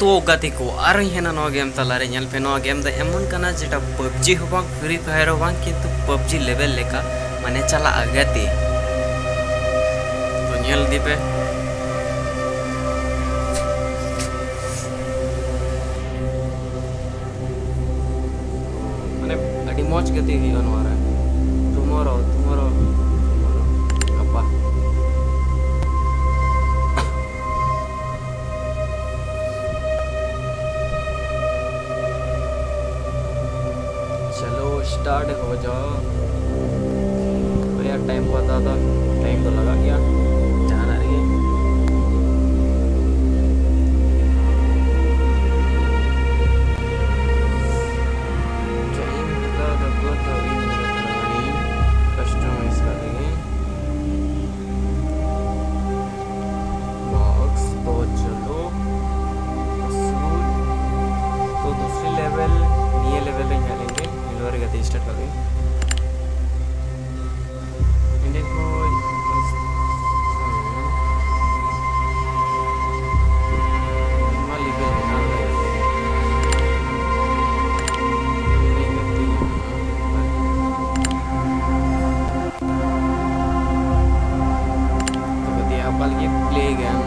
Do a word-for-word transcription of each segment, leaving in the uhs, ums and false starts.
ᱛᱚ ᱜᱟᱛᱮ ᱠᱚ, ᱟᱨᱦᱚᱸᱧ ᱦᱮᱡ ᱮᱱᱟ ᱱᱚᱣᱟ ᱜᱮᱢ ᱛᱟᱞᱟᱨᱮ᱾ ᱧᱮᱞ ᱯᱮ, ᱱᱚᱣᱟ ᱜᱮᱢ ᱫᱚ ᱮᱢᱚᱱ ᱠᱟᱱᱟ ᱡᱮᱴᱟ ᱯᱟᱵᱽᱡᱤ ᱦᱚᱸ ᱵᱟᱝ, ᱯᱷᱨᱤ ᱯᱷᱟᱭᱟᱨ ᱦᱚᱸ ᱵᱟᱝ, ᱠᱤᱱᱛᱩ ᱯᱟᱵᱽᱡᱤ ᱞᱮᱵᱮᱞ ᱞᱮᱠᱟ ᱢᱟᱱᱮ ᱪᱟᱞᱟᱜᱼᱟ ᱜᱟᱛᱮ᱾ ᱛᱚ ᱧᱮᱞ ᱤᱫᱤ ᱯᱮ᱾ ᱢᱟᱱᱮ ᱟᱹᱰᱤ ᱢᱚᱡᱽ ᱜᱟᱛᱮ ᱦᱩᱭᱩᱜᱼᱟ ᱱᱚᱣᱟ ᱨᱮ᱾ Tomorrow, tomorrow, tomorrow, ᱜᱟᱯᱟ᱾ चलो, start हो जाओ। ᱵᱷᱟᱭᱟ, time ᱠᱚ ᱦᱟᱛᱟᱣ ᱫᱟ, time ᱫᱚ ᱞᱟᱜᱟᱜ ᱜᱮᱭᱟ ᱡᱟᱦᱟᱱᱟᱜ ᱨᱮᱜᱮ᱾ ᱴᱟᱭᱤᱢ ᱦᱟᱛᱟᱣ ᱫᱟᱠᱚ, ᱛᱚ ᱤᱧ ᱫᱚ ᱛᱷᱚᱲᱟ ᱜᱟᱱᱤᱧ customize ᱠᱟᱜ ᱞᱮᱜᱮ᱾ Box, ᱛᱚ ᱪᱚᱞᱚ, ᱥᱩᱨ᱾ ᱛᱚ ᱫᱩᱥᱨᱤ level, ᱱᱤᱭᱟᱹ level ᱨᱮ ᱦᱮᱡ ᱞᱮᱱ ᱜᱮ, ᱱᱚᱣᱟ ᱨᱮ ᱜᱟᱛᱮ start ᱠᱟᱜ ᱜᱮ᱾ ᱮᱸᱰᱮ ᱠᱷᱚᱡ ᱟᱭᱢᱟ level ᱢᱮᱱᱟᱜᱼᱟ᱾ ᱛᱚᱵᱮ ᱫᱤᱭᱮ ᱟᱵᱟᱨ ᱞᱟᱹᱜᱤᱫ play game᱾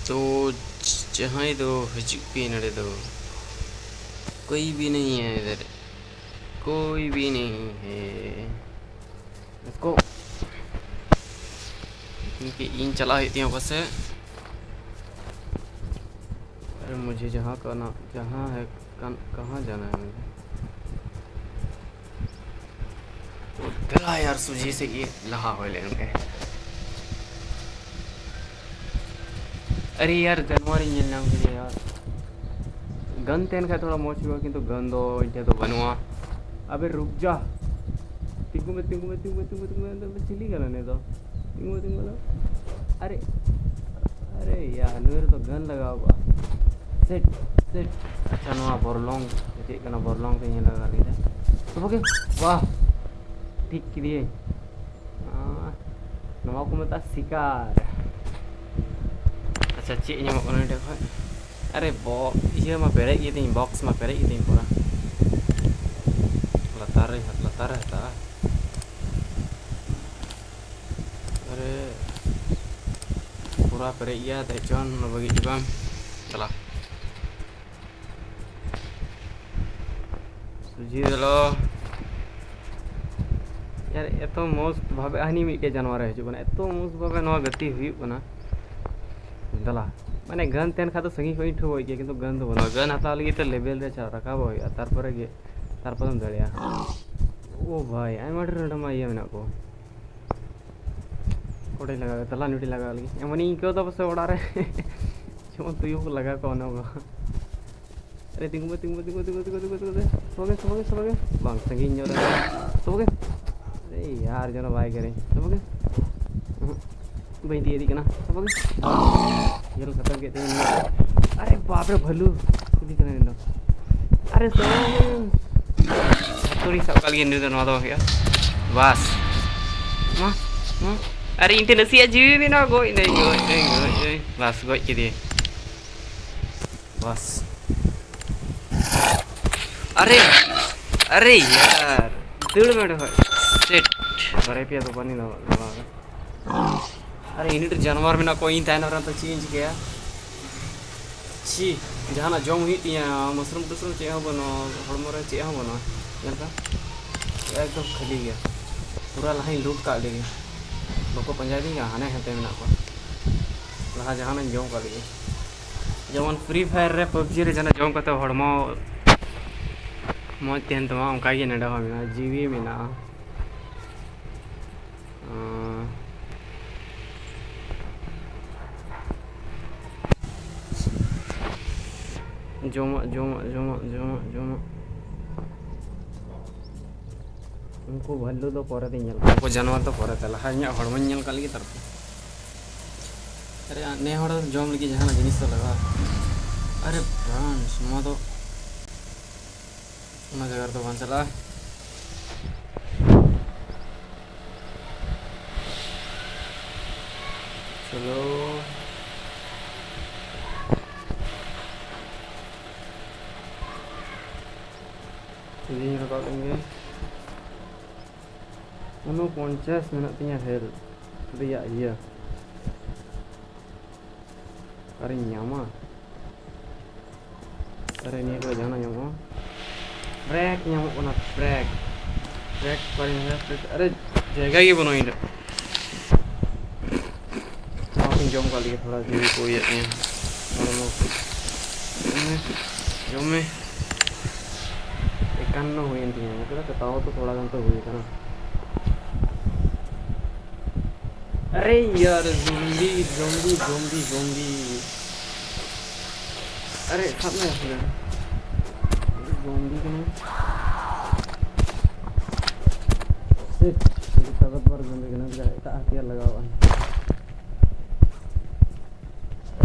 ᱛᱚ, ᱡᱟᱦᱟᱸᱭ ᱫᱚ ᱦᱤᱡᱩᱜ ᱯᱮ ᱱᱚᱰᱮ ᱫᱚ, कोई भी नहीं है इधर, कोई भी नहीं है। ᱠᱚ ᱤᱧ ᱪᱟᱞᱟᱜ ᱦᱩᱭᱩᱜ ᱛᱤᱧᱟᱹ ᱚᱠᱟ ᱥᱮᱫ? अरे मुझे जहाँ का ना, जहाँ है, कन-, कहाँ जाना है मुझे? ᱫᱮᱞᱟ ᱭᱟᱨ, ᱥᱚᱡᱷᱮ ᱥᱮᱫ ᱜᱮ ᱞᱟᱦᱟ ᱦᱩᱭ ᱞᱮᱱ ᱜᱮ᱾ ᱟᱨᱮ ᱭᱟᱨ, ᱡᱟᱱᱣᱟᱨᱤᱧ ᱧᱮᱞ ᱧᱟᱢ ᱠᱮᱫᱮᱭᱟ ᱭᱟᱨ᱾ ᱜᱟᱱ ᱛᱟᱦᱮᱱ ᱠᱷᱟᱡ ᱛᱷᱚᱲᱟ ᱢᱚᱡᱽ ᱦᱩᱭᱩᱜᱼᱟ, ᱠᱤᱱᱛᱩ ᱜᱟᱱ ᱫᱚ ᱤᱧ ᱴᱷᱮᱱ ᱫᱚ ᱵᱟᱹᱱᱩᱜᱼᱟ᱾ ᱟᱵᱮ ᱨᱩᱠ ᱡᱟ, ᱛᱤᱸᱜᱩ ᱢᱮ, ᱛᱤᱸᱜᱩ ᱢᱮ, ᱛᱤᱸᱜᱩ ᱢᱮ, ᱛᱤᱸᱜᱩ ᱢᱮ, ᱛᱤᱸᱜᱩ ᱢᱮ᱾ ᱪᱤᱞᱤ ᱠᱟᱱᱟ ᱱᱤᱭᱟᱹ ᱫᱚ? ᱛᱤᱸᱜᱩ ᱢᱮ, ᱛᱤᱸᱜᱩ ᱢᱮ᱾ ᱟᱨᱮ, ᱟᱨᱮ ᱭᱟᱨ, ᱱᱩᱭ ᱨᱮᱫᱚ ᱜᱟᱱ ᱞᱟᱜᱟᱣ ᱠᱚᱜᱼᱟ᱾ Set, set. ᱟᱪᱪᱷᱟ, ᱱᱚᱣᱟ ᱵᱚᱨᱞᱚᱝ ᱪᱮᱫ ᱠᱟᱱᱟ? ᱵᱚᱨᱞᱚᱝ ᱛᱮ ᱧᱮᱞ ᱞᱟᱜᱟ ᱞᱮᱫᱟ᱾ ᱛᱚᱵᱮ ᱜᱮ, ᱵᱟᱦ, ᱴᱷᱤᱠ ᱠᱮᱫᱤᱭᱟᱹᱧ᱾ ᱟᱸ, ᱱᱚᱣᱟ ᱠᱚ ᱢᱮᱛᱟᱜᱼᱟ ᱥᱤᱠᱟᱨ᱾ ᱟᱪᱪᱷᱟ, ᱪᱮᱫ ᱧᱟᱢᱚᱜ ᱠᱟᱱᱟ ᱱᱚᱸᱰᱮ ᱠᱷᱚᱡ? ᱟᱨᱮ ᱵᱚ-, ᱤᱭᱟᱹ ᱢᱟ ᱯᱮᱨᱮᱡ ᱜᱮᱛᱤᱧ, ᱵᱚᱠᱥ ᱢᱟ ᱯᱮᱨᱮᱡ ᱜᱮᱛᱤᱧ ᱯᱩᱨᱟ᱾ ᱞᱟᱛᱟᱨ ᱨᱮ, ᱞᱟᱛᱟᱨ ᱨᱮ ᱦᱟᱛᱟᱣᱟ᱾ ᱟᱨᱮ ᱯᱩᱨᱟ ᱯᱮᱨᱮᱡ ᱜᱮᱭᱟ, ᱫᱮᱡ ᱪᱚᱱ ᱵᱟᱹᱜᱤ ᱦᱚᱪᱚ ᱠᱟᱢ᱾ ᱪᱟᱞᱟᱜ᱾ ᱥᱩᱡᱤ ᱫᱮᱞᱚ᱾ ᱭᱟᱨ, ᱮᱛᱚ ᱢᱚᱡᱽ ᱵᱷᱟᱵᱮ ᱦᱟᱹᱱᱤ ᱢᱤᱫᱴᱮᱡ ᱡᱟᱱᱣᱟᱨᱮ ᱦᱤᱡᱩᱜ ᱠᱟᱱᱟ, ᱮᱛᱚ ᱢᱚᱡᱽ ᱵᱷᱟᱵᱮ ᱱᱚᱣᱟ ᱜᱟᱛᱮ ᱦᱩᱭᱩᱜ ᱠᱟᱱᱟ᱾ ᱫᱮᱞᱟ᱾ ᱢᱟᱱᱮ ᱜᱟᱱ ᱛᱟᱦᱮᱱ ᱠᱷᱟᱡ ᱫᱚ ᱥᱟᱺᱜᱤᱧ ᱠᱷᱚᱡ ᱤᱧ ᱴᱷᱩᱣᱟᱹᱭ ᱜᱮᱭᱟ, ᱠᱤᱱᱛᱩ ᱜᱟᱱ ᱫᱚ ᱵᱟᱹᱱᱩᱜᱼᱟ᱾ ᱜᱟᱱ ᱦᱟᱛᱟᱣ ᱞᱟᱹᱜᱤᱫ ᱛᱮ ᱞᱮᱵᱮᱞ ᱨᱮ ᱪᱟ-, ᱨᱟᱠᱟᱵᱚᱜ ᱦᱩᱭᱩᱜᱼᱟ, ᱛᱟᱨᱯᱚᱨᱮ ᱜᱮ, ᱛᱟᱨᱯᱚᱨᱮᱢ ᱫᱟᱲᱮᱭᱟᱜᱼᱟ᱾ ᱳ ᱵᱷᱟᱭ, ᱟᱭᱢᱟ ᱰᱷᱮᱨ ᱱᱚᱰᱮ ᱢᱟ ᱤᱭᱟᱹ ᱢᱮᱱᱟᱜ ᱠᱚ᱾ ᱚᱸᱰᱮᱧ ᱞᱟᱜᱟᱣ ᱠᱮᱫᱟ, ᱛᱟᱞᱟ ᱱᱩᱴᱤ ᱞᱟᱜᱟᱣ ᱞᱟᱹᱜᱤᱫ᱾ ᱮᱢᱚᱱᱤᱧ ᱟᱹᱭᱠᱟᱹᱣ ᱮᱫᱟ ᱯᱟᱥᱮ ᱚᱲᱟᱜ ᱨᱮ ᱡᱮᱢᱚᱱ ᱛᱩᱭᱩ ᱠᱚ ᱞᱟᱜᱟ ᱠᱚᱣᱟ ᱚᱱᱟ ᱠᱚ᱾ ᱟᱨᱮ ᱛᱤᱸᱜᱩ ᱢᱮ, ᱛᱤᱸᱜᱩ ᱢᱮ, ᱛᱤᱸᱜᱩ ᱢᱮ, ᱛᱤᱸᱜᱩ ᱢᱮ, ᱛᱤᱸᱜᱩ ᱢᱮ, ᱛᱤᱸᱜᱩ ᱢᱮ᱾ ᱥᱚᱵᱟ ᱜᱮ, ᱥᱚᱵᱟ ᱜᱮ, ᱥᱚᱵᱟ ᱜᱮ᱾ ᱵᱟᱝ, ᱥᱟᱺᱜᱤᱧ ᱧᱚᱜ ᱨᱮ᱾ ᱥᱚᱵᱟ ᱜᱮ᱾ ᱟᱨᱮ ᱭᱟᱨ, ᱡᱮᱱᱚ ᱵᱟᱭ ᱜᱮᱨᱮᱧ᱾ ᱥᱚᱵᱟ ᱜᱮ᱾ ᱩᱦᱩᱸ᱾ ᱵᱟᱹᱧ ᱛᱤᱭᱟᱹᱜ ᱤᱫᱤᱜ ᱠᱟᱱᱟ᱾ ᱥᱚᱵᱟ ᱜᱮ᱾ ᱧᱮᱞ ᱠᱟᱛᱮ ᱜᱮ ᱛᱤᱸᱜᱩ ᱢᱮ᱾ ᱟᱨᱮ ᱵᱟᱯ ᱨᱮ, ᱵᱷᱟᱞᱩ᱾ ᱠᱩᱞᱤ ᱠᱟᱱᱟ ᱱᱤᱭᱟᱹ ᱫᱚ᱾ ᱟᱨᱮ ᱥᱚᱵᱟ ᱜᱮ᱾ ᱦᱟᱹᱛᱩᱲᱤ ᱥᱟᱵ ᱠᱟᱜ ᱞᱟᱹᱜᱤᱫ ᱱᱩᱭ ᱫᱚ ᱱᱚᱣᱟ ᱫᱚ ᱵᱟᱝ ᱦᱩᱭᱩᱜᱼᱟ᱾ ᱵᱟᱥ᱾ ᱢᱟ, ᱢᱟ᱾ ᱟᱨᱮ ᱤᱧ ᱴᱷᱮᱱ ᱱᱟᱥᱮᱭᱟᱜ ᱡᱤᱣᱤ ᱢᱮᱱᱟᱜᱼᱟ, ᱜᱚᱡ ᱱᱟᱹᱧ, ᱜᱚᱡ ᱱᱟᱹᱧ, ᱜᱚᱡ ᱱᱟᱹᱧ᱾ ᱵᱟᱥ, ᱜᱚᱡ ᱠᱮᱫᱮᱭᱟᱹᱧ᱾ ᱵᱟᱥ᱾ ᱟᱨᱮ, ᱟᱨᱮ ᱭᱟᱨ, ᱫᱟᱹᱲ ᱢᱮ ᱚᱸᱰᱮ ᱠᱷᱚᱡ᱾ ᱥᱮᱴ, ᱵᱟᱨᱭᱟ ᱯᱮᱭᱟ ᱫᱚ ᱵᱟᱹᱱᱩᱜ ᱫᱚ᱾ ᱟᱨᱮ ᱤᱱᱟᱹ ᱰᱷᱮᱨ ᱡᱟᱱᱣᱟᱨ ᱢᱮᱱᱟᱜ ᱠᱚᱣᱟ, ᱤᱧ ᱛᱟᱭᱱᱚᱢ ᱨᱮ ᱛᱚ ᱪᱮᱫ ᱤᱧ ᱪᱤᱠᱟᱹᱭᱟ? ᱪᱷᱤ, ᱡᱟᱦᱟᱱᱟᱜ ᱡᱚᱢ ᱦᱩᱭᱩᱜ ᱛᱤᱧᱟᱹ, ᱢᱟᱥᱨᱩᱢ ᱴᱟᱥᱨᱩᱢ ᱪᱮᱫ ᱦᱚᱸ ᱵᱟᱹᱱᱩᱜᱼᱟ, ᱦᱚᱲᱢᱚ ᱨᱮ ᱪᱮᱫ ᱦᱚᱸ ᱵᱟᱹᱱᱩᱜᱼᱟ᱾ ᱧᱮᱞ ᱠᱟᱜ, ᱮᱠᱫᱚᱢ ᱠᱷᱟᱹᱞᱤ ᱜᱮᱭᱟ᱾ ᱯᱩᱨᱟ ᱞᱟᱦᱟᱧ ᱞᱩᱴ ᱠᱟᱜ ᱞᱮᱜᱮ᱾ ᱵᱟᱠᱚ ᱯᱟᱸᱡᱟᱭᱮᱫᱤᱧ ᱠᱟᱱᱟ, ᱦᱟᱱᱮ ᱦᱟᱱᱛᱮ ᱢᱮᱱᱟᱜ ᱠᱚᱣᱟ᱾ ᱞᱟᱦᱟ ᱡᱟᱦᱟᱱᱟᱜ ᱤᱧ ᱡᱚᱢ ᱠᱟᱜ ᱞᱮᱜᱮ, ᱡᱮᱢᱚᱱ Free Fire ᱨᱮ, PUBG ᱨᱮ ᱡᱟᱦᱟᱱᱟᱜ ᱡᱚᱢ ᱠᱟᱛᱮ ᱦᱚᱲᱢᱚ ᱢᱚᱡᱽ ᱛᱟᱦᱮᱱ ᱛᱟᱢᱟ, ᱚᱱᱠᱟᱜᱮ ᱱᱚᱰᱮ ᱦᱚᱸ ᱢᱮᱱᱟᱜᱼᱟ, ᱡᱤᱣᱤ ᱢᱮᱱᱟᱜᱼᱟ᱾ ᱟᱸ, ᱡᱚᱢᱟᱜ, ᱡᱚᱢᱟᱜ, ᱡᱚᱢᱟᱜ, ᱡᱚᱢᱟᱜ, ᱡᱚᱢᱟᱜ᱾ ᱩᱱᱠᱩ ᱵᱷᱟᱞᱞᱩ ᱫᱚ ᱯᱚᱨᱮ ᱛᱮᱧ ᱧᱮᱞ ᱠᱚᱣᱟ, ᱩᱱᱠᱩ ᱡᱟᱱᱣᱟᱨ ᱫᱚ ᱯᱚᱨᱮ ᱛᱮ, ᱞᱟᱦᱟ ᱤᱧᱟᱹᱜ ᱦᱚᱲᱢᱚᱧ ᱧᱮᱞ ᱠᱟᱜ ᱞᱮᱜᱮ, ᱛᱟᱨᱯᱚᱨ᱾ ᱟᱨᱮ, ᱱᱮ ᱦᱚᱲ ᱡᱚᱢ ᱞᱟᱹᱜᱤᱫ ᱡᱟᱦᱟᱱᱟᱜ ᱡᱤᱱᱤᱥ ᱫᱚ ᱞᱟᱜᱟᱜᱼᱟ᱾ ᱟᱨᱮ ᱵᱨᱟᱱᱥ, ᱱᱚᱣᱟ ᱫᱚ ᱚᱱᱟ ᱡᱟᱭᱜᱟ ᱨᱮᱫᱚ ᱵᱟᱝ ᱪᱟᱞᱟᱜᱼᱟ᱾ ᱪᱚᱞᱚ᱾ ᱤᱧ ᱨᱟᱠᱟᱵ ᱞᱮᱱ ᱜᱮ᱾ ᱩᱱᱚᱯᱚᱧᱪᱟᱥ ᱢᱮᱱᱟᱜ ᱛᱤᱧᱟ ᱦᱮᱞᱛᱷ ᱨᱮᱭᱟᱜ ᱤᱭᱟᱹ᱾ ᱚᱠᱟᱨᱤᱧ ᱧᱟᱢᱟ? ᱟᱨᱮ, ᱱᱤᱭᱟᱹ ᱠᱚᱨᱮ ᱡᱟᱦᱟᱱᱟᱜ ᱧᱟᱢᱚᱜᱼᱟ? ᱯᱷᱨᱮᱜ ᱧᱟᱢᱚᱜ ᱠᱟᱱᱟ, ᱯᱷᱨᱮᱜ᱾ ᱯᱷᱨᱮᱜ ᱚᱠᱟᱨᱤᱧ ᱧᱟᱢᱟ? ᱯᱷᱨᱮᱜ, ᱟᱨᱮ, ᱡᱟᱭᱜᱟ ᱜᱮ ᱵᱟᱹᱱᱩᱜᱼᱟ ᱤᱧ ᱴᱷᱮᱱ᱾ ᱱᱚᱣᱟ ᱠᱚᱧ ᱡᱚᱢ ᱠᱟᱜ ᱞᱮᱜᱮ, ᱛᱷᱚᱲᱟ ᱡᱤᱣᱤ ᱠᱚ ᱤᱭᱟᱹᱜ ᱛᱤᱧᱟᱹ, ᱦᱚᱲᱢᱚ ᱠᱚ᱾ ᱡᱚᱢ ᱢᱮ, ᱡᱚᱢ ᱢᱮ᱾ ᱮᱠᱟᱱᱱᱚ ᱦᱩᱭᱮᱱ ᱛᱤᱧᱟᱹ, ᱢᱚᱛᱞᱚᱵ ᱛᱟᱣ ᱛᱚ ᱛᱷᱚᱲᱟ ᱜᱟᱱ ᱛᱚ ᱦᱩᱭ ᱟᱠᱟᱱᱟ᱾ ᱟᱨᱮ ᱭᱟᱨ, ᱡᱚᱢᱵᱤ, ᱡᱚᱢᱵᱤ, ᱡᱚᱢᱵᱤ, ᱡᱚᱢᱵᱤ᱾ ᱟᱨᱮ, ᱥᱟᱵ ᱢᱮ ᱟᱥᱮ᱾ ᱡᱚᱢᱵᱤ ᱠᱟᱱᱟ᱾ ᱥᱮ, ᱟᱹᱰᱤ ᱛᱟᱠᱚᱛᱵᱚᱨ ᱡᱚᱢᱵᱤ ᱠᱟᱱᱟ, ᱮᱴᱟᱜ ᱦᱟᱛᱤᱭᱟᱨ ᱞᱟᱜᱟᱣᱼᱟ᱾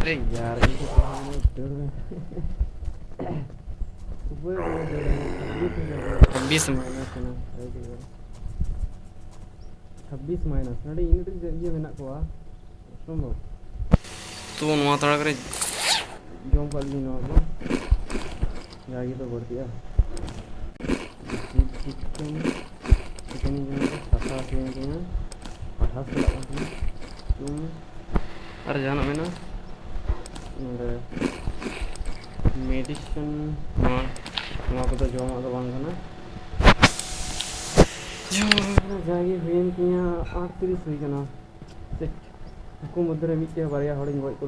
ᱟᱨᱮ ᱭᱟᱨ, ᱤᱧ ᱫᱚ ᱫᱟᱹᱲ ᱢᱮ᱾ ᱩᱯᱟᱹᱭ ᱵᱟᱹᱱᱩᱜᱼᱟ, ᱫᱟᱹᱲ ᱢᱮ᱾ ᱪᱷᱟᱵᱵᱤᱥ ᱢᱟᱭᱱᱟᱥ ᱠᱟᱱᱟ᱾ ᱪᱷᱟᱵᱵᱤᱥ ᱢᱟᱭᱱᱟᱥ, ᱱᱚᱰᱮ ᱤᱧ ᱢᱤᱫᱴᱤᱡ ᱤᱭᱟᱹ ᱢᱮᱱᱟᱜ ᱠᱚᱣᱟ, ᱚᱥᱚᱢᱵᱷᱚᱵ᱾ ᱛᱚ ᱱᱚᱣᱟ ᱛᱟᱲᱟ ᱠᱚᱨᱮ ᱡᱚᱢ ᱠᱟᱜ ᱞᱤᱧ ᱱᱚᱣᱟ ᱠᱚ, ᱡᱟᱜᱮ ᱛᱚ ᱵᱟᱹᱲᱛᱤᱜᱼᱟ᱾ ᱪᱤᱠᱮᱱ, ᱪᱤᱠᱮᱱ ᱤᱧ ᱡᱚᱢ ᱠᱮᱫᱟ, ᱥᱟᱥᱟ ᱦᱟᱹᱥᱩᱭᱮᱱ ᱛᱤᱧᱟ, ᱯᱟᱴᱷᱟ ᱥᱟᱞᱟᱜ ᱠᱟᱱ ᱛᱤᱧᱟ᱾ ᱪᱩᱢ᱾ ᱟᱨ ᱡᱟᱦᱟᱱᱟᱜ ᱢᱮᱱᱟᱜᱼᱟ? ᱱᱚᱰᱮ ᱢᱮᱰᱤᱥᱤᱱ, ᱱᱚᱣᱟ, ᱱᱚᱣᱟ ᱠᱚᱫᱚ ᱡᱚᱢᱟᱜ ᱫᱚ ᱵᱟᱝ ᱠᱟᱱᱟ᱾ ᱡᱟᱜᱮ ᱦᱩᱭᱮᱱ ᱛᱤᱧᱟ, ᱟᱴ ᱛᱤᱨᱤᱥ ᱦᱩᱭ ᱠᱟᱱᱟ᱾ ᱪᱮᱫ, ᱩᱱᱠᱩ ᱢᱚᱫᱽᱫᱷᱮ ᱨᱮ ᱢᱤᱫᱴᱮᱱ ᱵᱟᱨᱭᱟ ᱦᱚᱲᱤᱧ ᱜᱚᱡ ᱠᱚ